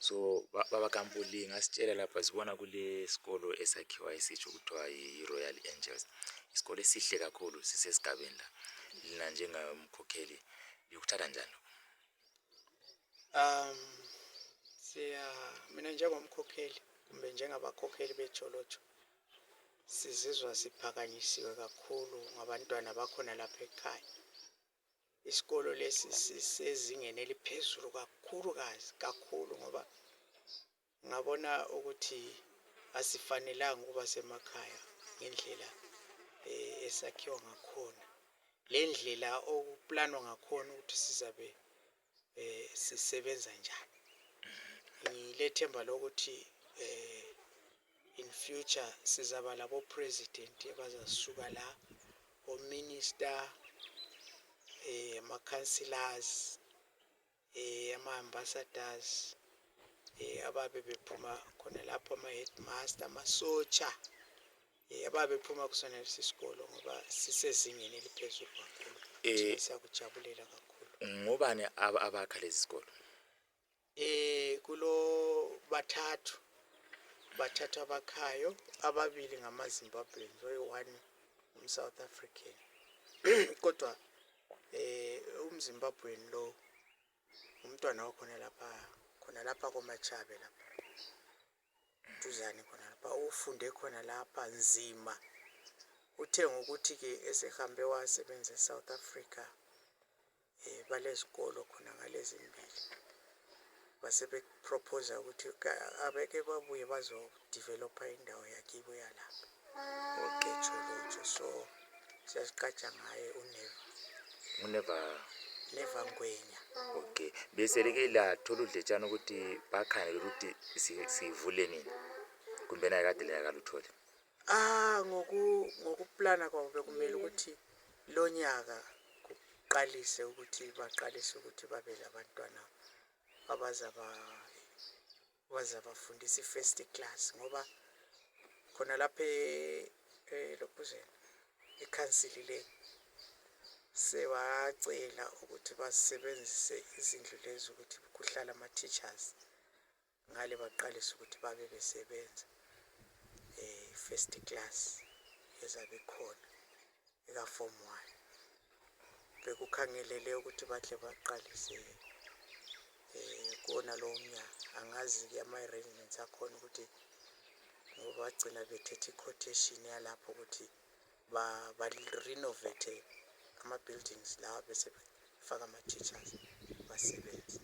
So baba Kampuli ngasitshela lapha sibona kule sikolo esakhiwa esitsho kuthiwa yi-Royal Angels. Isikole esihle kakhulu sisesigabeni la. Lina njengamkhokheli likuthatha njani? Mina njengomkhokheli kumbe njengabakhokheli beTsholotsho sizizwa siphakanyisiwe kakhulu ngabantwana bakhona lapha ekhaya. Isikolo lesi sisezingeni eliphezulu kakhulu ngoba ngabona ukuthi asifanelanga ukuba semakhaya ngendlela esakhiwa ngakhona. Le ndlela okuplanwa ngakhona ukuthi sizabe sisebenza njani. Ngilethemba lokuthi in future sizaba labo president abazasuka la, o-minister, ama-councillors, ama-ambassadors, ababe bephuma khona lapho, ama-headmaster, amasotsha, ababe bephuma kusona lesi sikolo ngoba sisezingeni eliphezulu kakhulu. Siyakujabulela kakhulu. Ngobani abakha lesi sikolo? Kulo bathathu abakhayo, ababili ngamaZimbabweans, oyi-1 umSouth African. Kodwa umZimbabwean lo umntwana wakhona lapha koMachabe lapha duzane khona lapha, ufunde khona lapha nzima. Uthe ngokuthi-ke esehambe wasebenza eSouth Africa balezikolo khona ngalezi mbili, base beproposa ukuthi abeke babuye bazodevelopha indawo yakibo yalapha eTsholotsho. So siyasiqatsha ngaye Neva Ngwenya. Okay, beseleke lathola udletshana ukuthi bakhangela ukuthi sivule nini kumbe naye kade lakaluthole? Ngokuplana kwabo bekumele ukuthi lo nyaka baqalise ukuthi babe labantwana abazabafundisa i-first class, ngoba khona lapha lokhuzeni ikhansili le sebacela ukuthi basebenzise izindlu lezi ukuthi kuhlala ama-teachers ngale baqalise ukuthi babe besebenza first class ezabe khona eka-form 1. Bekukhangelele ukuthi bahle baqalise kona lowo mnyaka. Angazi-ke ama-arrangements akhona ukuthi ngoba bagcina bethethe i-quotation yalapho ukuthi ba-renovate ama-buildings lawa bese befaka ama-teachers basebenze.